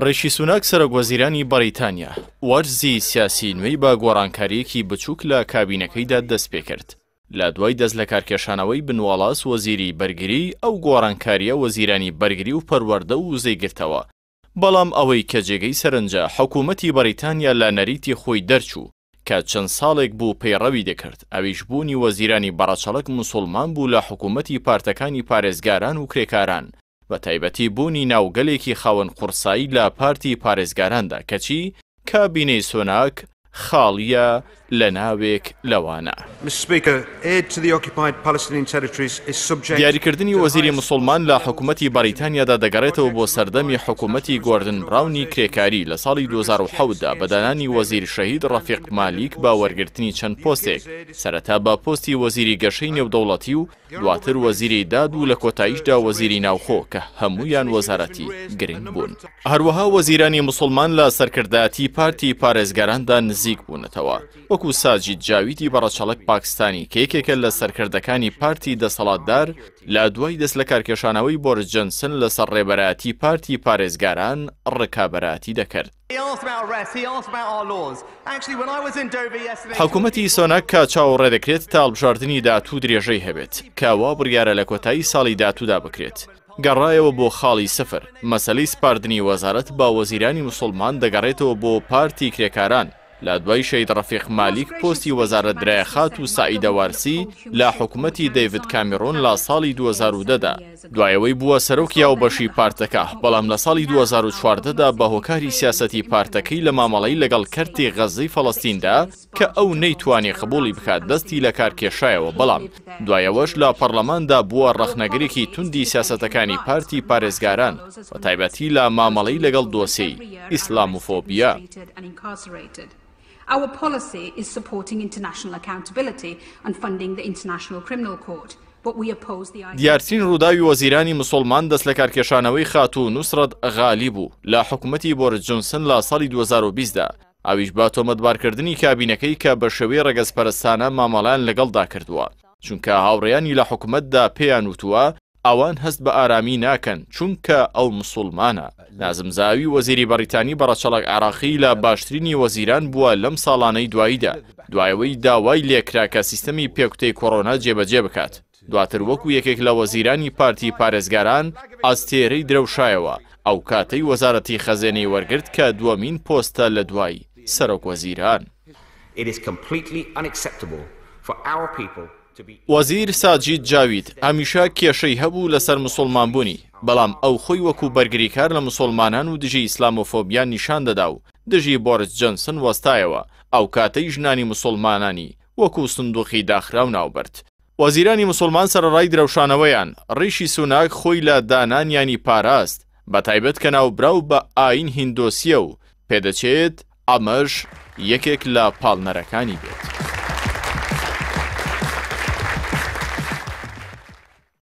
ڕیشی سوناک سەرۆکوەزیرانی بەڕیتانیا، وەرزی سیاسی نوێی بە گۆڕانکارییەکی بچووک لە کابینەکەیدا دەستپێکرد. لە دوای دەستلەکارکێشانەوەی بن واڵاس وەزیری بەرگری، ئەو گۆڕانکارییە وەزیرانی بەرگری و پەروەردە و وزەی گرتەوە. بەڵام ئەوەی کە جێگەی سەرنجە، حکوومەتی بەڕیتانیا لە نەریتی خۆی دەرچوو کە چەند ساڵێک بوو پەیڕەوی دەکرد، ئەویش بوونی وەزیرانی بەڕەچەڵەک موسوڵمان بوو لە حکوومەتی پارتەکانی پارێزگاران و کرێکاران، بەتایبەتی بوونی ناوگەلێکی خاوەن قوڕسایی لە پارتی پارێزگاراندا، کەچی کابینەی سۆناک خاڵییە لە ناوێک لەوانە. دیاریکردنی وەزیری موسوڵمان لە حکومەتی بەڕیتانیادا دەگەڕێتەوە بۆ سەردەمی حکومەتی گۆردن براونی کرێکاری لە ساڵی 2007 دا بە دانانی وەزیر شەهید ڕەفیق مالیک بە وەرگرتنی چەند پۆستێک سەرەتا بە پۆستی وەزیری گەشەی نێودەوڵەتی و دواتر وەزیری داد و لە کۆتاییشدا وەزیری ناوخۆ کە هەموویان وەزارەتی گرنگ بوون. هەروەها وەزیرانی موسڵمان لە سەرکردایەتی پارتی پارێزگاراندا نزیک بوونەتەوە، وەکو ساجید جاویدی بە ڕەچەڵەک پاکستانی کە یەکێکە لە سەرکردەکانی پارتی دەسەڵاتدار لە دوای دەستلەکارکێشانەوەی بۆرس جەنسن لەسەر ڕێبەرایەتی پارتی پارێزگاران ڕکابەرایەتی دەکرد. حکومەتی سۆناک کە چاوەڕێدەکرێت تا هەڵبژاردنی داهاتوو درێژەی هەبێت، کە وا بڕیارە لە کۆتایی ساڵی داهاتوودا بکرێت، گەڕایەوە بۆ خاڵی سفر، مەسەلەی سپاردنی وەزارەت بە وەزیرانی موسڵمان دەگەڕێتەوە بۆ پارتی کرێکاران، لە دوای شەهید ڕەفیق مالیک پۆستی وەزارەت درایە خاتوو سەعیدە وارسی لە حکومەتی دەیڤد کامیرۆن لە ساڵی 2010 دا، دوای ئەوەی بووە سەرۆکی هاوبەشی پارتەکە، بەڵام لە ساڵی 2014 دا بە هۆکاری سیاسەتی پارتەکەی لە مامەڵەی لەگەڵ کەرتی غەززەی فەڵەستیندا کە ئەو نەیتوانی قبوڵی بکات دەستی لەکار کێشایەوە، بەڵام دوای ئەوەش لە پەڕلەماندا بووە ڕەخنەگرێکی توندی سیاسەتەکانی پارتی پارێزگاران، بەتایبەتی لە مامەڵەی لەگەڵ دۆسێی ئیسلامۆفۆبیا. دیارترین ڕووداوی وەزیرانی مسوڵمان دەستلەکارکێشانەوەی خاتوو نوسرەت غالی بوو لە حکومەتی بۆریس جۆنسن لە ساڵی 2020 دا، ئەویش بە تۆمەتبارکردنی کابینەکەی کە بە شێوەی ڕەگەزپەرستانە مامەڵەیان لەگەڵدا کردووە، چونکە هاوڕێیانی لە حکومەتدا پێیان وتووە ئەوان هەست بە ئارامی ناکەن چونکە ئەو مسوڵمانە. نازم زاوی وەزیری بەڕیتانی بە ڕەچەڵەک عێراقی لە باشترینی وەزیران بووە لەم ساڵانەی دواییدا، دوای ئەوەی داوای لێکرا کە سیستەمی پێکوتەی کۆرۆنا جێبەجێ بکات، دواتر وەکو یەکێک لە وەزیرانی پارتی پارێزگاران ئەستێرەی درەوشایەوە، ئەوکاتەی وەزارەتی خەزێنەی وەرگرت کە دووەمین پۆستە لە دوای سەرۆک وەزیران. وەزیر ساجید جاوید هەمیشە کێشەی هەبوو لەسەر مسوڵمانبوونی، بەڵام ئەو خۆی وەکو بەرگریکار لە مسوڵمانان و دژی ئیسلامۆفۆبیا نیشان دەدا و دژی بۆرس جۆنسن وەستایەوە، ئەوکاتەی ژنانی مسوڵمانانی وەکو سندوقی داخراو ناوبرد. وەزیرانی مسوڵمان سەرەڕای درەوشانەوەیان، ڕیشی سوناک خۆی لە دانانیانی پاراست، بەتایبەت کە ناوبراو بە ئایین هیندۆسییە و پێدەچێت ئەمەش یەکێک لە پاڵنەرەکانی بێت.